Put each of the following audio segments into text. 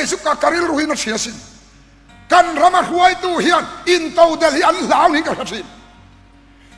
Kei chu ka ka rilru hi na hria sin. Kan rama hruaitu hian intodelh hi an hlau niin ka hre thin.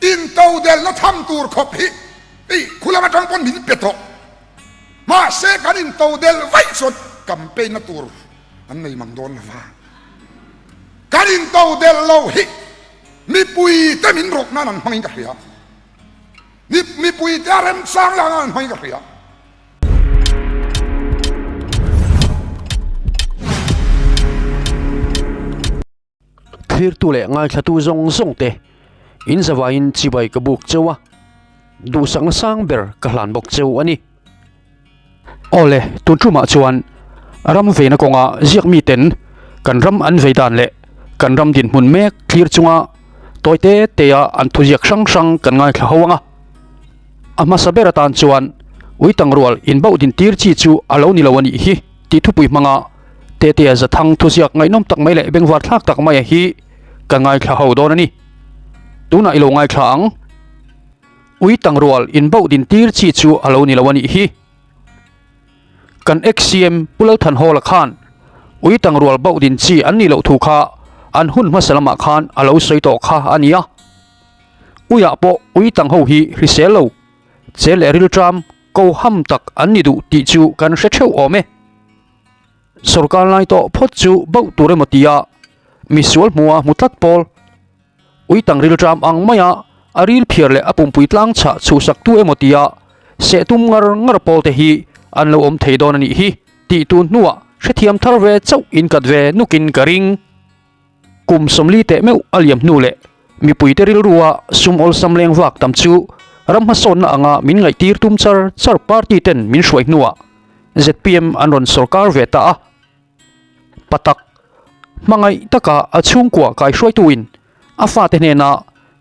Intodelhna tham tur khawp hi i khulam atang pawn min pe tawh. Mahse kan intodelh vaih chuan campaign na tur an nei mang dawn lova. Kan intodelh lo hi mipui te min rawk nan an hmangin ka hria. Mipui te a remchang lak nan an hmangin ka hria. Thlirtu leh ngaithlatu zawng zawng te in zavaiin chibai ka buk cheu a, duhsakna sang ber ka hlan bawk cheu a ni. Awle, tun tumah chuan ram veina kawnga ziak miten kan ram an vei dan leh kan ram dinhmun mek thlir chunga tawi te te a an thuziak hrang hrang kan ngaithla ho ang a. A hmasa ber atan chuan Uitangrual inbauh din tir chi chu a lo ni lo a nih hi tih thupui hmanga Tetea Zathang thuziak ngaihnawm tak mai leh bengvar thlak tak maia hi ka ngaithla ho dawn a ni. Tunah i lo ngaithla ang. Uitangrual inbauh din tir chi chu a lo ni lo a nih hi. Kan ex-CM Pu Lalthanhawla khan Uitangrual bauh din chi an nih loh thu kha an hun hmasa lamah khan a lo sawi tawh kha a ni a. Uiah pawh ui tang ho hi hrisel lo, che leh rilṭam ko ham tak an ni duh tih chu kan hre theuh awm e. Sorkar lai tawh phawt chu bauh tur emaw tia misual hmua hmu tlat pawl, ui tang rilṭam ang maia a ril phiar leh a pumpui tlang chhah chhuhsak tu emaw tia seh tum ngar ngar pawl te hi an lo awm thei dawn a nih hi tih tun hnuah hrethiam thar ve chauh inkat ve nukin ka ring. Kum 40 teh meuh a liam hnu leh mipuite rilrua sum awlsam leng vak tam chu ram hmasawnna anga min ngaihtir tum char char party ten min hruai hnuah zpm an rawn sawrkar ve ta a. Patak, hmangaih taka a chhungkua kaihruaituin a fate hnena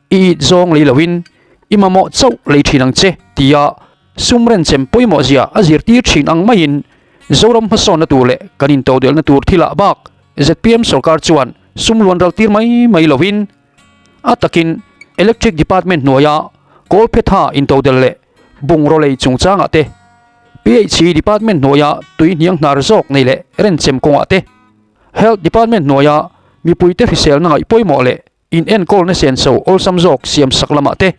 i it zawng lei loin i mamawh chauh lei thin ang che tia sum renchem pawimawh zia a zirtir thin ang maiin Zoram hmasawnna tur leh kan intodelhna tur thilah bak Zpm sorkar chuan sum luan ral tir mai mai lovin a takin Electric Department hnuaia Kawlphetha intodelh leh bungraw lei chungchangah te, PHE Department hnuaia tui hniang hnar zawk nei leh renchem kawngah te, Health Department hnuaia mipuite hriselna ngaih pawimawh leh In enkawlna senso awlsam zawk siam sak lamah te,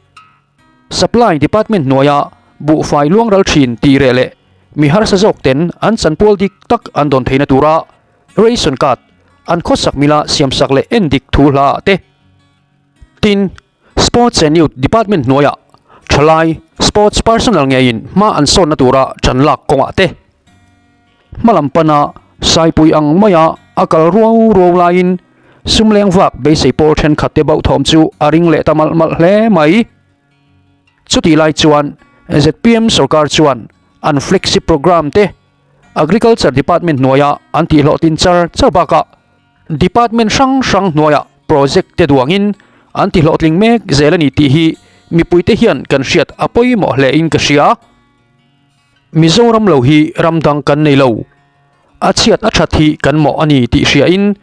Supply Department hnuaia buhfai luangral thin tih reh leh mi harsa zawk ten an chanpual dik tak an dawn theihna tura ration card an khawsak mila siam sak leh en dik thu hla ah te. Tin, Sports and Youth Department hnuaia thalai sports personnel ngeiin hma an sawnna tura tan lak kawngah te, Hmalam pana Saipui ang maia a kal ruau ruau laiin sum leng vak beisei pawl thenkhat te bauh thawm chu a ring leh ta malh malh hle mai. Chutih lai chuan zpm sorkar chuan an flagship programme te Agriculture Department hnuaia an tihhlawhtlin char char bakah Department hrang hrang hnuaia project te duangin an tihhlawhtling mek zel a ni tih hi mipuite hian kan hriat a pawimawh hle in ka hria. Mizoram lo hi ram dang kan nei lo. A chhiat a that hi kan mawh a ni tih hria in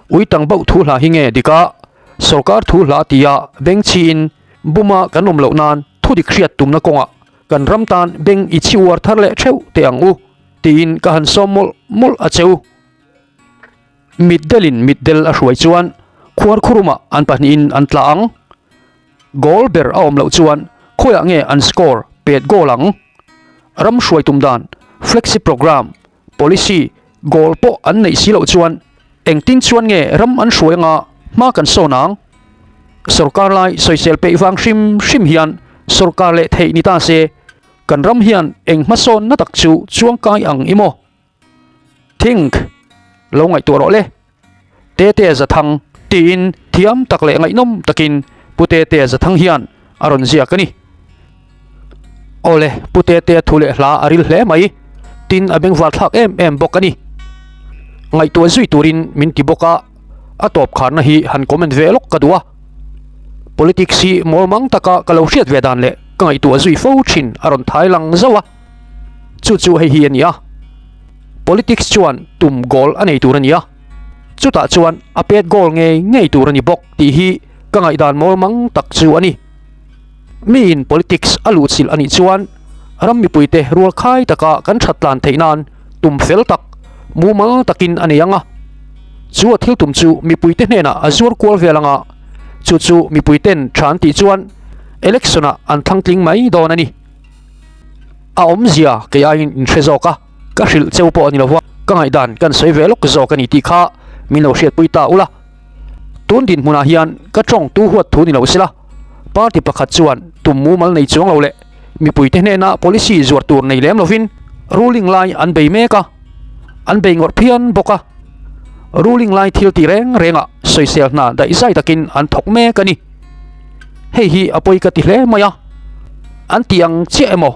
uitang bauh thu hla hi nge dik a, sorkar thu hla tia beng chhi in buma kan awm loh nan thu dik hriat tumna kawngah kan ram tan beng i chhi uar thar leh theuh teh ang u tiin ka han sawm mawlh mawlh a cheu. Mitdelin mitdel a hruai chuan khuarkhurumah an pahnihin an tla ang. Goal ber a awm loh chuan khawiah nge an score pet goal ang? Ram hruai tum dan, flexi program, policy, goal pawh an neih si loh chuan engtin chuan nge ram an hruai anga hma kan sawn ang? Sorkar lai sawisel peih vang hrim hrim hian sorkar leh theih ni ta se, kan ram hian eng hmasawnna tak chu chuangkai ang i maw? Think! Lo ngaihtuah rawh le. Tetea Zathang tiin thiam tak leh ngaihnawm takin Pu Tetea Zathang hian a rawn ziak a ni. Awle, Pu Tetea thu leh hla a ril hle mai. Tin, a bengvar thlak em em bawk a ni. Ngaihtuah zui turin min ti bawk a, a tawp kharna hi han comment ve lawk ka duh a. Politics hi mawlmang taka ka lo hriat ve dan leh ka ngaihtuah zui fo thin a rawn thai lang zauh a. Chu chu hei hi a ni a, Politics chuan tum goal a nei tur a ni a, chutah chuan a pet goal ngei ngei tur a ni bawk tih hi ka ngaihdan mawlmang tak chu a ni. Miin politics a luhchilh a nih chuan ram mipuite rualkhai taka kan that tlan theih nan tum fel tak, mumal takin a nei ang a, chu a thil tum chu mipuite hnenah a zuar kual vel ang a, chu chu mipuiten tha an tih chuan election ah an thlang tling mai dawn a ni. A awmzia kei aiin in hre zawk a, ka hrilh cheu pawh a ni lo va, ka ngaihdan kan sawi ve lawk zawk a ni tih kha min lo hriatpui ta ula. Tun dinhmunah hian ka tawng tu huat thu ni lo sela, party pakhat chuan tum mumal nei chuang lo leh mipuite hnena policy zuar tur nei lem lovin ruling lai an bei mek a, an bei ngawrh phian bawk a. Ruling lai thil ti reng rengah sawisel hna daih zai takin an thawk mek a ni. Hei hi a pawi ka ti hle mai a, an ti ang chiah emaw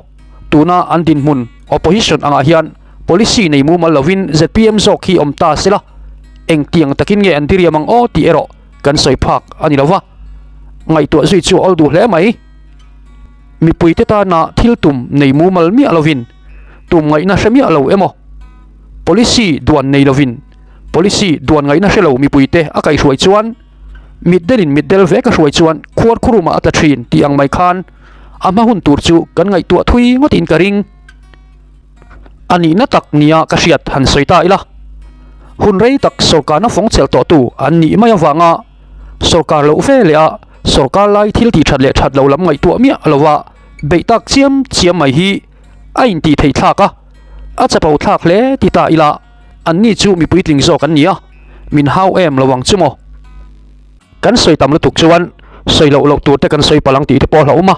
tuna an dinhmun opposition angah hian policy nei mumal lovin zpm zawk hi awm ta sela, engtiang takin nge an diriam ang aw tih erawh kan sawi phak a ni lova, ngaihtuah zui chu a awl duh hle mai. Mipuite tana thil tum nei mumal miah lovin tum ngaihna hre miah lo emaw, policy duan nei lovin policy duan ngaihna hre lo mipuite a kaihhruai chuan mitdelin mitdel vek a hruai chuan khuar khurumah a tla thin tih ang mai khan a hma hun tur chu kan ngaihtuah thui ngawtin ka ring. A nihna tak nia ka hriat han sawi ta ila, hun rei tak sawrkarna fawng chelh tawhtu an nih mai avanga sawrkar loh ve leh a sawrkar lai thil tih that leh that lo lam ngaihtuah miah lova beih tak chiam chiam mai hi a intih theih thlak a, a chapo thlak hle ti ta ila anni chu mi puitling zawk an ni a, min hau em lo ang chu maw? Kan sawi tam lutuk chuan sawi loh loh tur te kan sawi palh ang tih te pawh a hlauhawm a,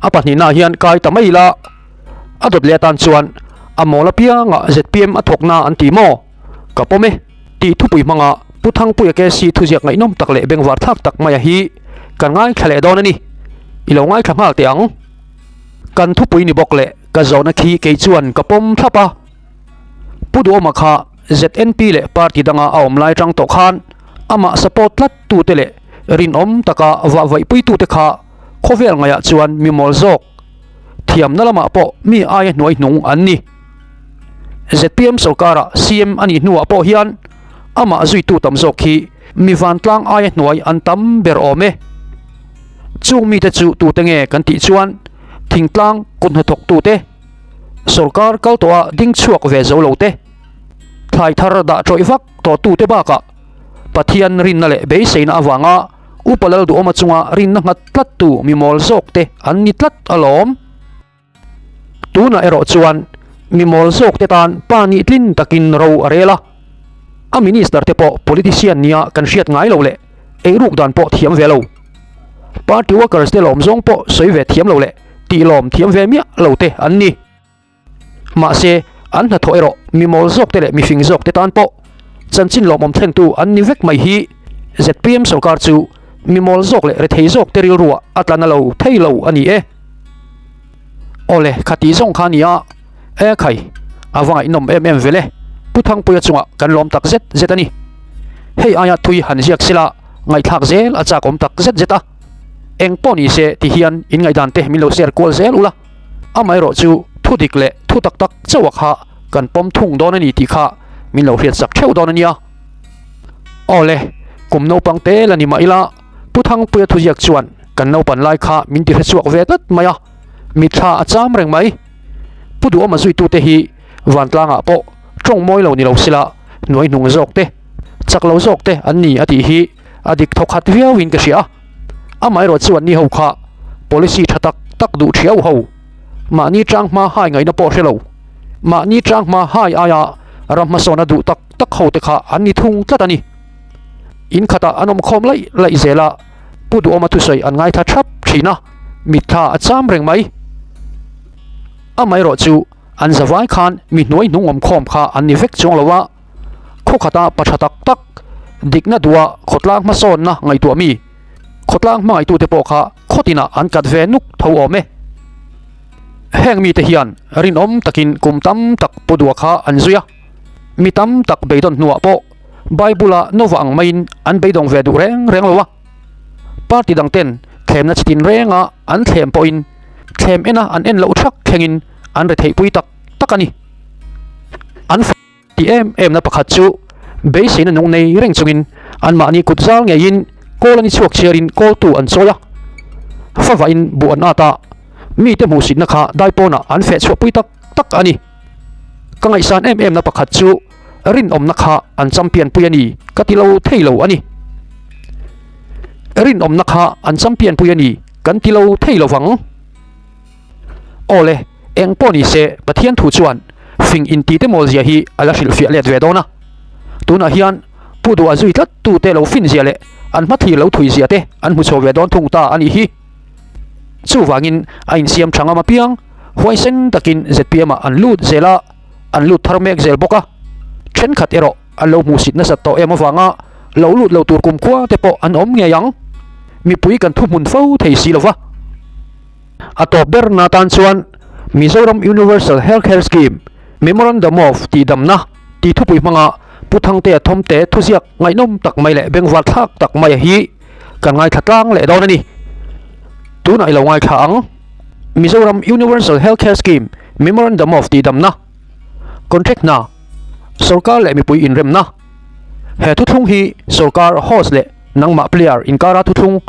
a pahnihna ah hian kai ta mai ila a dawt leh atan chuan a mawl apiangah zpm a thawkna an ti maw? Ka pawm e tih thupui hmanga Pu Thangpuia KC thuziak ngaihnawm tak leh bengvar thlak tak maia hi kan ngaithla leh dawn a ni. I lo ngaithla nghal teh ang. Kan thupui ni bawk leh ka zawhna khi kei chuan ka pawm thlap a. Pu Duhawma kha ZNP leh party danga a awm lai tang tawh khan amah support tlat tute leh rinawm taka vahvaihpuitute kha khawvel ngaihah chuan mi mawl zawk thiamna lamah pawh mi aia hnuai hnung an ni. Zpm sorkara CM a nih hnuah pawh hian amah zuitu tam zawk hi mi vantlang aia hnuai an tam ber awm e. Chung mite chu tute nge kan tih chuan thingtlang kut hnathawktute, Sorkar kal tawha ding chhuak ve zo lo te, thlai thar dah tawih vak tawhtute bakah Pathian rinna leh beiseina avanga Upa Lalduhawma chunga rinna nghat tlattu mi mawl zawkte an ni tlat alawm. Tunah erawh chuan mi mawl zawkte tan pa nih tlin takin ro a rel a, a minister te pawh politician nia kan hriat ngai lo leh eiruk dan pawh thiam ve lo, party workers te lawm zawng pawh sawi ve thiam lo leh tih lawm thiam ve miah lo te an ni. Mahse, an hnathawh erawh mi mawl zawk te leh mi fing zawk te tan pawh chanchin lawmawm thlentu an ni vek mai hi zpm sorkar chu mi mawl zawk leh rethei zawk te rilruah a tla na lo thei lo a ni e. Awle, kha tih zawng kha a ni a, e khai, a va ngaihnawm em em vele, Pu Thangpuia chungah kan lawm tak zet zet a ni. Hei aia thui han ziak sela ngaihthlak zel a chak awm tak zet zet a. Eng pawh ni se ti hian in ngaihdan te min lo share kual zel ula, amaherawh chu thu dik leh thu tak tak chauh a kha kan pawm thung dawn a ni tih kha min lo hriat sak theuh dawn a nia. Awle, kum naupang te la ni mah ila Pu Thangpuia thuziak chuan kan naupan lai kha min ti hre chhuak ve tlat mai a, mitthla a cham reng mai. Pu Duhawma zuitute hi vantlangah pawh tawng mawi lo ni lo sela hnuai hnung zawk te, chak lo zawk te an ni a tih hi a dik thawkhat viauin ka hria a, amaherawh chuan ni ho kha policy tha tak tak duh thiau ho, mahni tang hma hai ngaihna pawh hre lo, mahni tang hma hai aia ram hmasawn a duh tak tak ho te kha an ni thung tlat a ni. In khatah an awm khawm laih laih zel a, Pu Duhawma thusawi an ngaithla thap thin a, mitthla a cham reng mai. Amaherawh chu an zavai khan mi hnuai hnung awm khawm kha an ni vek chuang lo a, Khawkhata pa tha tak tak, dikna duha khawtlang hmasawnna ngaihtuah mi, khawtlang hmangaihtute pawh kha khawtinah an kat ve nuk tho awm e. Heng mite hian rinawm takin kum tam tak pu duha kha an zui a, mi tam tak beidawn hnuah pawh Bible-a Nova ang maiin an beidawng ve duh reng reng lo a. Party dangten thlemna chi tinrenga an thlem pawhin thlem ena an en loh thak thlengin an retheihpui tak tak a ni. An. Ti em em na pakhat chu beiseina nung nei reng chungin anmahni kut zal ngeiin kawl an i chhuak chhiarin kawltu an chawi a, favain buh an at a, mite hmuhsitna kha daipawnah an feh chhuahpui tak tak a ni. Ka ngaihsan em em na pakhat chu Rinawmna kha an champion pui a ni ka ti lo thei lo a ni. Rinawmna kha an champion pui a ni kan ti lo thei lo vang. Aw le, eng pawh ni se Pathian thu chuan fing inti te mawl zia hi a la hrilhfiah let ve dawn a. Tunah hian Pu Duha zui tlat tu te lo fin zia leh an hmathlir lo thui zia te an hmu chho ve dawn thung ta a nih hi. Chuvangin a insiam tha ngam apiang huaisen takin zpm ah an lut zel a, an lut thar mek zel bawk a. Thenkhat erawh an lo hmuhsit nasat tawh em avanga lo lut lo tur kumkhua te pawh an awm ngei ang. Mipui kan thuhmun fo thei si lova. A tawp ber na tan chuan Mizoram Universal Health Care Scheme Memorandum of Tihdamna tih thupui hmanga Pu Thangtea Thawmte thuziak ngaihnawm tak mai leh bengvar thlak tak mai hi kan ngaithla tlang leh dawn a ni. Tunah i lo ngaithla ang. Mizoram Universal Health Care Scheme Memorandum of Tihdamna Contract hna Sorkar leh mipui inremna He thuthlung hi sorkar host leh nangmah player inkara thuthlung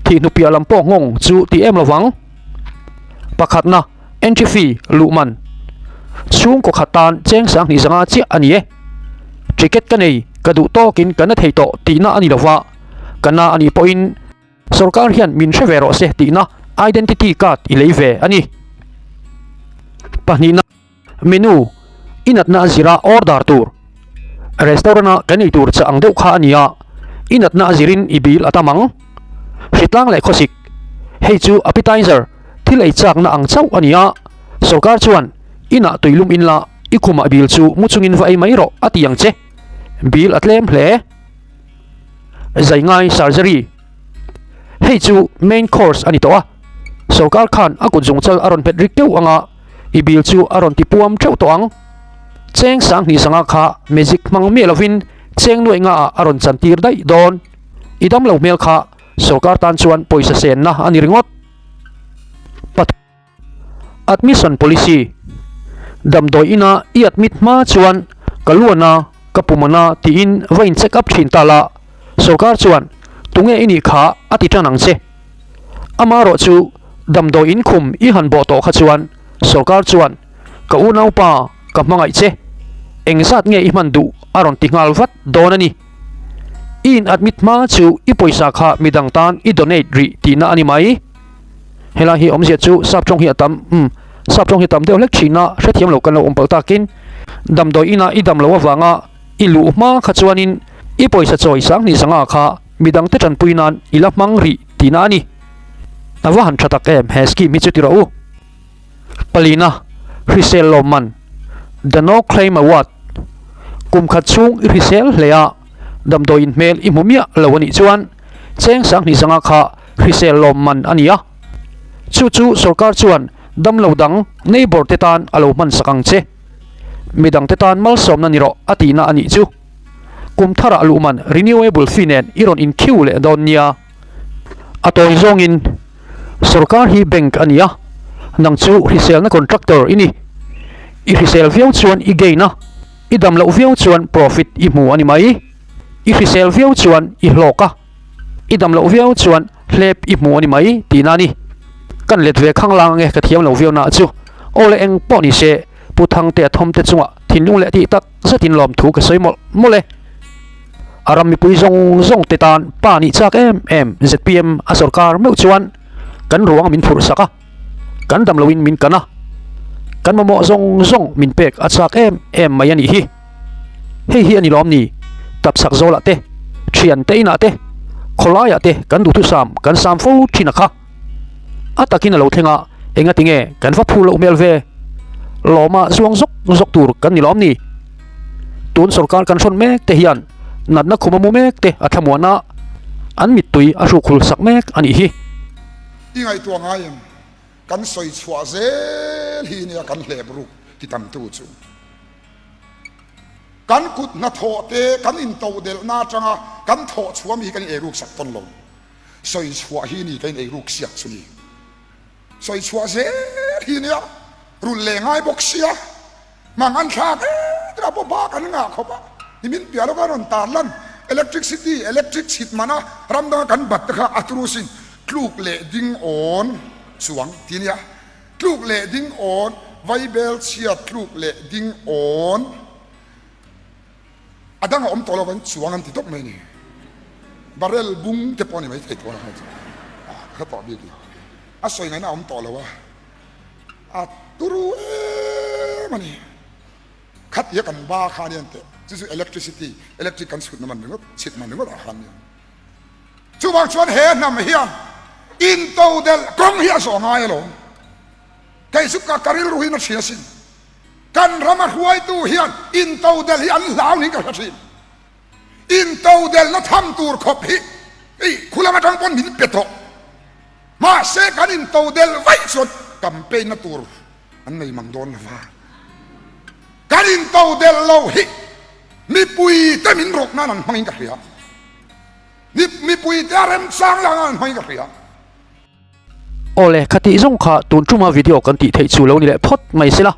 Thih hnu piah lam pawh nghawng chu ti em lovang. Pakhatna, entry fee, luh man. Chhungkaw khat tan cheng 2000 zanga chiah a ni e. Ticket ka nei, ka duh tawkin ka na thei tawh tihna a ni lova, ka na a nih pawhin sorkar hian min hre ve rawh se tihna identity card i lei ve a ni. Pahnihna. Menu, I natna a zira order tur. Restaurant a kan ei tur che ang deuh kha a nia, i natna a zirin i bil a tam ang. Hritlang leh khawsik, Hei chu appetizer, thil ei chakna ang chauh a nia. Sorkar chuan, Inah tuilum in la, i khumah bil chu mu chungin va ei mai rawh a ti ang che. Bil a tlem hle. Zai ngai surgery. Hei chu main course a ni tawh a, sorkar khan a kut zungchal a rawn hmet rik deuh ang a, i bil chu a rawn ti puam theuh tawh ang. Cheng 2000 zanga kha magic hmang miah lovin cheng nuaih ngaah a rawn chantir daih dawn. I damlo hmel kha sorkar tan chuan pawisa senna a ni ringawt. Admission Policy, Damdawi ina i admit hma chuan ka luan a, ka pum ana tiin va in check up thin ta la, sorkar chuan tunge i nih kha a ti tan ang che. Amaherawh chu damdawi in khum i han bawh tawh kha chuan sorkar chuan ka unaupa ka hmangaih che, engzat nge i hman duh a rawn ti nghal vat dawn a ni. I in admit hma chu i pawisa kha midang tan i donate rih tihna a ni mai. Helai hi awmzia chu sap tawng hi a tam umm sap tawng hi a tam deuh hlek thin a, hrethiam lo kan lo awm palh takin damdawi ina i dam loh avanga i luh hma kha chuanin i pawisa chawi 2000 zanga kha midangte tanpui nan i la hmang rih tihna a ni. A va han tha tak em he scheme hi chu ti rawh u. Palina, hrisel lawmman, The No Claim Award, Kum khat chhung i hrisel hle a, damdawiin hmel i hmu miah lo a nih chuan cheng 2000 zanga kha hrisel lawmman a ni a. Chu chu sorkar chuan damlo dang neighbour te tan a lo hman sak ang che. Midang te tan malsawmna ni rawh a tihna a nih chu. Kum tharah luhman renewable fee nen i rawn inkhiu leh dawn nia. A tawi zawngin sorkar hi bank a ni a, nang chu hriselna contractor i ni. I hrisel viau chuan i gain a, i dam loh viau chuan profit i hmu a ni mai. I hrisel viau chuan i hlawk a, i dam loh viau chuan hlep i hmu a ni mai tihna a ni. Kan let ve khanglang ange ka thiam lo viau na chu. Aw le eng pawh ni se Pu Thangtea Thawmte chungah thinlung leh tih tak zetin lawmthu ka sawi mawlh mawlh e. A ram mipui zawng zawng te tan pa nih chak em em zpm a sorkar meuh chuan kan ruang min phurh sak a, kan dam loin min kan a, kan mamawh zawng zawng min pek a chak em em mai a nih hi. Hei hi a ni lawm ni, tapchhak zawlah te, thian te inah te, khawlaiah te kan duhthusam kan sam fo thin a kha. A takin a lo thleng a, engati nge kan va phu loh hmel ve? Lawma zuang zawk zawk tur kan ni lawm ni? Tun sorkar kan hrawn mek te hian natna khum a mu mek te a thlamuan a, an mittui a hruk hul sak mek a nih hi. I ngaihtuah ngai em? Kan sawi chhuah zel hi nia kan hlep ruk ti tamtu chu. Kan kut hnathawh te kan intodelhna atanga kan thawh chhuah mi hi kan in eiruk sak tawn lo. Sawi chhuah hi ni ka in eiruk siak chu ni. Sawi chhuah zel hi nia rulh leh ngai bawk sia mang an thlak em em a pawh bak an ngah khawp a ni min piah lawk a rawn tar lan electricity electric chhit man a ram danga kan bat te kha a turu sin tluk leh ding awn chuang ti nia tluk leh ding awn vaibel chhia tluk leh ding awn. A dang a awm tawh lo an chuang an ti tawp mai a ni. Barrel bung te pawh a ni mai thei tawh ang chu. A ka hre tawh bik lo. A sawi ngaihna a awm tawh lo a. A turu em a ni. Khatia kan ba kha anian teh. Chu chu electricity, electric kan chhutna man ringawt, chhit man ringawt ah khan aniang. Chuvang chuan he hnam hian intodelh kawng hi a zawh ngai alawm. Kei chu ka ka rilru hi na hria sin. Kan rama hruaitu hian intodelh hi an hlau niin ka hre thin. Intodelhna tham tur khawp hi hei khulam atang pawn min pe tawh. Mahse kan intodelh vaih chuan campaign na tur an nei mang dawn lova. Kan intodelh lo hi mipui te min rawk nan an hmangin ka hria. Mipui te a remchang lang an hmangin ka hria. Awle, khatih zawng kha tun tuma video kan tih theih chu lo ni leh phawt mai sela.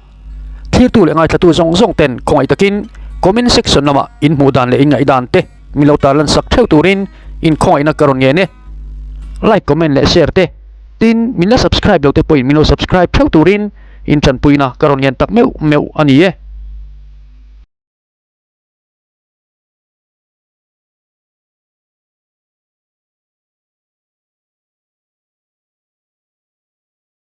Thlirtu leh ngaithlatu zawng zawng ten khawngaih takin comment section lamah in hmuh dan leh in ngaihdan te min lo tarlan sak theuh turin in khawngaihna ka rawn ngen e. Like, comment leh share te, tin min la subscribe lo te pawhin min lo subscribe theuh turin in tanpuina ka rawn ngen tak meuh meuh a ni e.